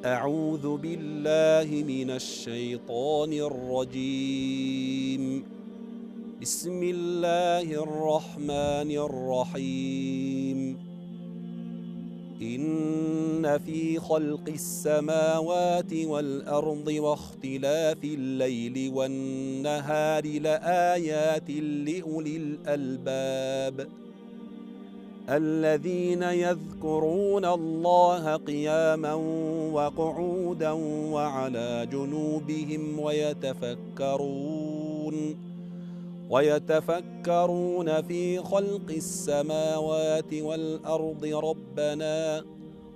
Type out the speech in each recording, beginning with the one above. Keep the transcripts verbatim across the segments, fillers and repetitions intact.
أعوذ بالله من الشيطان الرجيم. بسم الله الرحمن الرحيم. إن في خلق السماوات والأرض واختلاف الليل والنهار لآيات لأولي الألباب. الذين يذكرون الله قياما وقعودا وعلى جنوبهم ويتفكرون ويتفكرون في خلق السماوات والأرض ربنا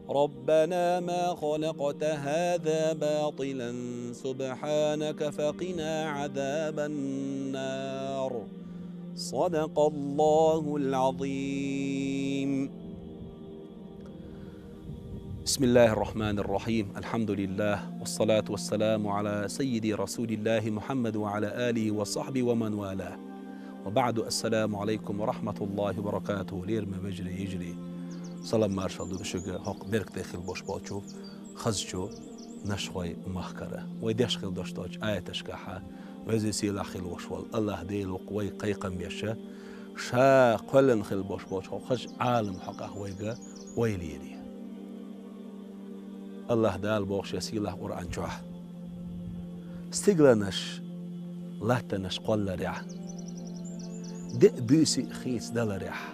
ربنا ما خلقت هذا باطلا سبحانك فقنا عذاب النار. صدق الله العظيم. بسم الله الرحمن الرحيم. الحمد لله والصلاة والسلام على سيدي رسول الله محمد وعلى آله وصحبه ومن والاه. وبعد، السلام عليكم ورحمة الله وبركاته. Лераме вежарий, йижарий, салам-маршалла ду шуьга хӀокху беркате хила болуш болчу хазачу нашхой махкара. Вай деш хила долуш долчу аяташкахь, веза сийлахь хила волуш волу АллахӀ Дела ву-кх вайга кхайкхам беш, Ша кхоьллина хила болуш болчу хӀокху хазачу Ӏаламан хьокъехь вайга ойла йийр ю. АллахӀ Дала боху Шен сийлахь Къуръан чохь: стигланаш, латтанаш кхолларехь, деа буьйса а хийцадаларехь,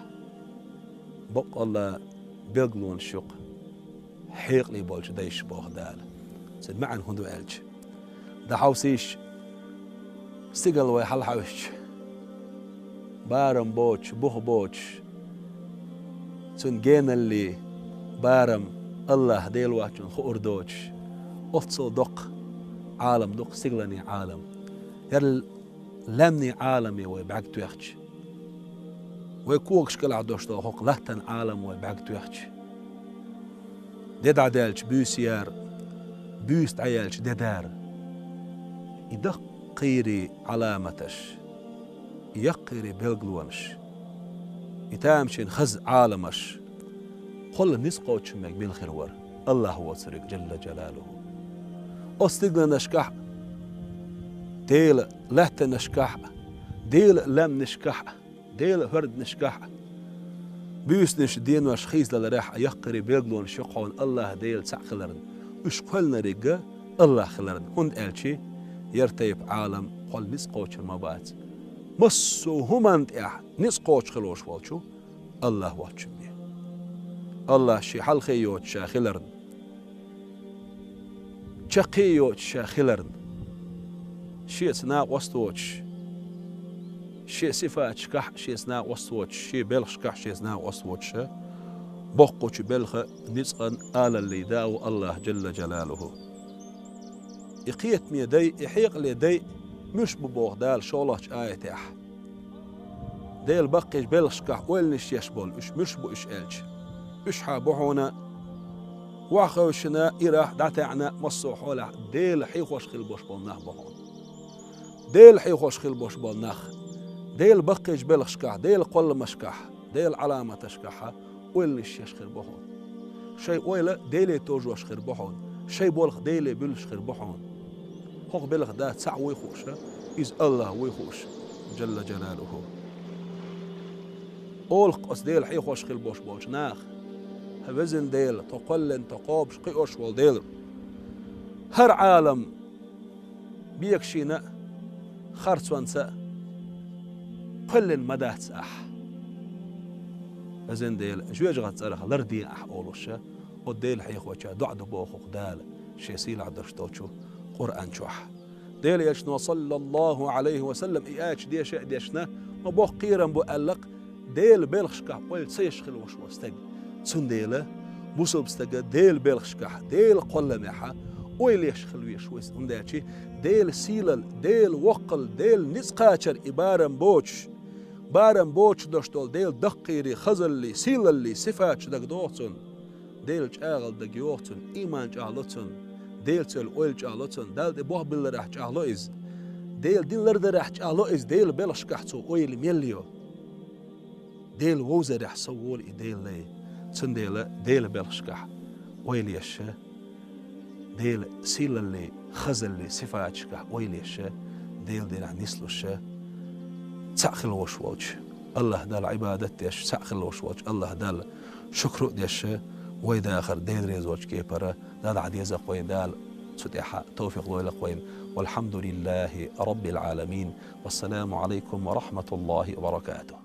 баккъалла билгалонаш ю-кх хьекъале болчу дайша, боху Дала. Цуьнан маьӀна хӀун ду аьлча, дӀахьовсийша, стигала вай хьалахьаьвсича, барам боцуш, бух боцуш, цуьнан геналлий барам АллахӀ Дела воцчунна хуур доцуш, оццул доккха Ӏалам ду-кх стигалан Ӏалам. ХӀара лаьмнийн Ӏаламе вай бӀаьрг тоьхча, вай когаш кӀелахь долуш долу хӀокху латтан Ӏаламе вай бӀаьрг тоьхча, де дӀадаьлча буьйса яр, буьйса дӀаяьлча де дар. И даккхийрий Ӏаламаташ, и яккхийрий билгалонаш, и тамашийна хаза Ӏаламаш кхолла ницкъ кхочуш мега мила хир вара АллахӀ воцург, Джалла Джалалуху. Оцу стигланашкахь а, Делан лаьттанашкахь а, Делан лаьмнашкахь а, Делан хӀорданашкахь а, буьйсанаш, денош хийцадаларехь а яккхийрий билгалонаш ю-кх хьуна АллахӀ Дела цхьаъ хиларна, уьш кхоьллинарг а АллахӀ хиларна, хӀунда аьлча хӀара тайпа Ӏалам кхолла ницкъ кхочур ма бац массо а хӀуманна тӀехь ницкъ кхочуш хила волуш волчу АллахӀ воцчунна. АллахӀ Шен хьалхе йоцуш Ша хиларна, чаккхе а йоцуш Ша хиларна, Шеца накъост воцуш, Шен сифаташкахь а Шеца накъост воцуш, Шен белхашкахь а Шеца накъост воцуш, боккхачу белхан, ницкъан, алаллин Да ву АллахӀ, Джалла Джалалуху. И кхетаме дай, и хьекъале дай муьш бу боху Дала шолгӀачу аятехь. Делан баккхийчу белхашкахь ойланаш еш болу, уьш муьш бу уьш аьлча, уьш хьан бу хьуна, охьахевшина, ирахь дӀатаьӀна, массо а хьолехь Дела хьехош хила болуш болу нах бу хьуна. Дела хьехош хила болуш болу нах, Делан баккхийчу белхашкахь, Делан кхолламашкахь, Делан Ӏаламаташкахь ойланаш еш хир бу хьуна. Шайн ойла Деле товжош хир бу хьуна. Шайн болх Деле буьллуш хир бу хьуна. ХӀокху белхан Да цхьаъ вуй хууш, Иза АллахӀ вуй хууш, Джалла Джалалуху. Олу-кх оцу Дела хьехош хила болуш болчу наха: хӀай везан Дела, тхо кхоьллина, тхо кхобуш, кхиош волу Дела, хӀара Ӏалам бегашийна а, харцонца а кхоьллина ма дац Ахь. Везан Дела, жоьжахатин цӀарах ларде Ахь олуш, оцу Дела хьехочаьрга доӀа ду боху-кх Дала Шен сийлахь долуш долчу Къуръан чохь. Делан Элчано, саллаллаху Ӏалайхи ва саллам, и аят деша а дешна, ма боккха кхерам бу аьлла-кх Делан белхашкахь ойла ца еш хила волуш волу стаг. Цундела бусалба стага Делан белхашкахь, Делан кхолламехь ойла еш хила везаш ву иза, хӀунда аьлча Делан сийлалла, Делан воккхалла, Делан ницкъ кхачар и барам боцуш, барам боцуш долуш долу Делан даккхийрий, хазаллий, сийлаллий сифаташ дагадогӀу цунна. Делан чӀагӀалла дагайогӀу цунна, иман чӀагӀло цунна, Делаца йолу ойла чӀагӀло цунна, Далла тӀе болх билларехь чӀагӀло иза, Делан дин лардарехь чӀагӀло иза, Делан белхашкахь цо ойла мел йо. Дела вовзарехь сов волу и Делан лай. Цундела Делан белхашкахь ойла еш, Делан сийлаллин, хазаллин сифаташкахь ойла еш, Делан динехь нислуш, цхьаъ хилла волуш волчу АллахӀ Далла Ӏибадат деш, цхьаъ хилла волуш волчу АллахӀ Далла шукру а деш, вай дахар Делан резачу кепара дӀадахьа деза-кх вайна Дала, цу тӀехь товфикъ лойла-кх вайна. Валхьамдулиллахи Раббил Ӏаламин. Вассаламу Ӏалайкум ва рахьматуллахи ва баракатух.